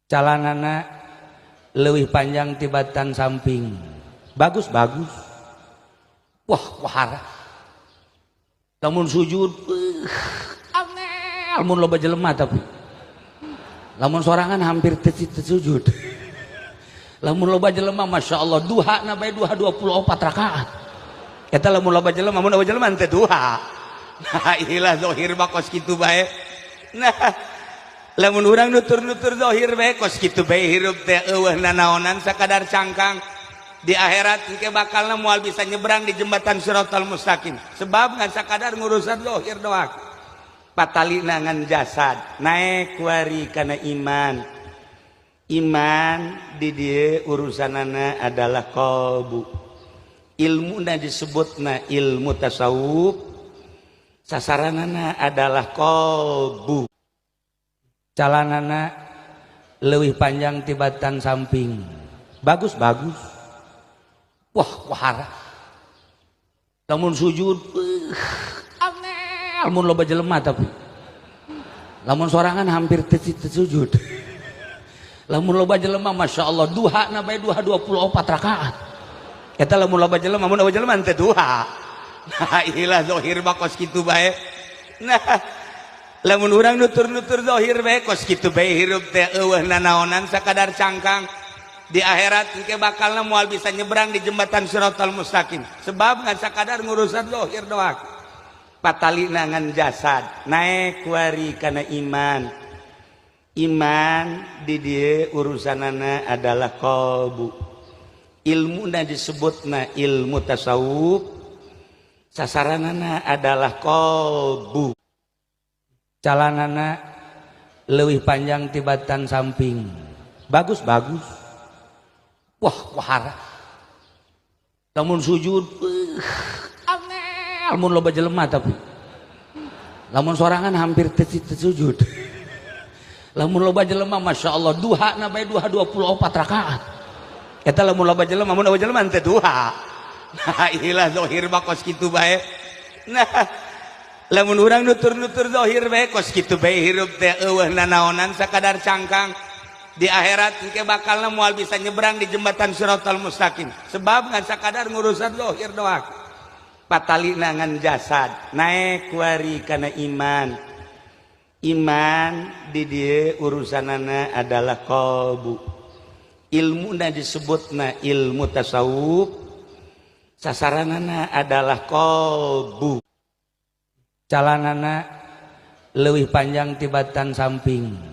Calanana leuwih panjang tibatan samping. Bagus bagus. Wah, wahara. Lamun sujud, angel mun loba jelema, tapi lamun sorangan hampir teu sujud. Lamun loba jelema, Masya Allah, duha na bae duha 24 rakaat. Eta lamun loba jelema, mun loba jelema teu duha. Nah, ilah zahir mah kos kitu bae. Nah, lamun urang nutur-nutur zahir bae kos kitu bae hirup teh, eueuh nanaonan sakadar cangkang. Di akhirat engke bakalna moal bisa nyebrang di jembatan Siratal Mustaqim, sebab ngan sakadar ngurusan zahir doang, patalina ngan jasad. Naek kuari kana iman. Iman di dieu urusanana adalah qalbu. Ilmuna disebutna ilmu tasawuf, sasaranana adalah qalbu. Calanana leuwih panjang tibatan samping. Bagus bagus. Wah, wahara. Lamun sujud, angel mun loba jelema, tapi lamun sorangan hampir teu sujud. Lamun loba jelema, Masya Allah, duha na bae duha 24 rakaat. Eta lamun loba jelema, mun loba jelema teu duha. Nah, ilah zahir mah kos kitu bae. Nah, lamun urang nutur-nutur zahir bae kos kitu bae hirup teh, eueuh nanaonan sakadar cangkang. Di akhirat engke bakalna moal bisa nyebrang di jembatan Siratal Mustaqim, sebab ngan sakadar ngurusan zahir doang, patalina ngan jasad. Naek kuari kana iman. Iman di dieu urusanana adalah qalbu. Ilmuna disebutna ilmu tasawuf, sasaranana adalah qalbu. Calanana leuwih panjang tibatan samping. Bagus bagus. Wah, wahara. Lamun sujud, angel mun loba jelema, tapi lamun sorangan hampir teu sujud. Lamun loba jelema, Masya Allah, duha na bae duha 24 rakaat. Eta lamun loba jelema, mun loba jelema teu duha. Nah, ilah zahir mah kos kitu bae. Nah, lamun urang nutur-nutur zahir bae kos kitu bae hirup teh, eueuh nanaonan sakadar cangkang. Di akhirat engke bakalna moal bisa nyebrang di jembatan Siratal Mustaqim, sebab ngan sakadar ngurusan zahir doang, patalina ngan jasad. Naek kuari kana iman. Iman di dieu urusanana adalah qalbu. Ilmuna disebutna ilmu tasawuf, sasaranana adalah qalbu. Calanana leuwih panjang tibatan samping.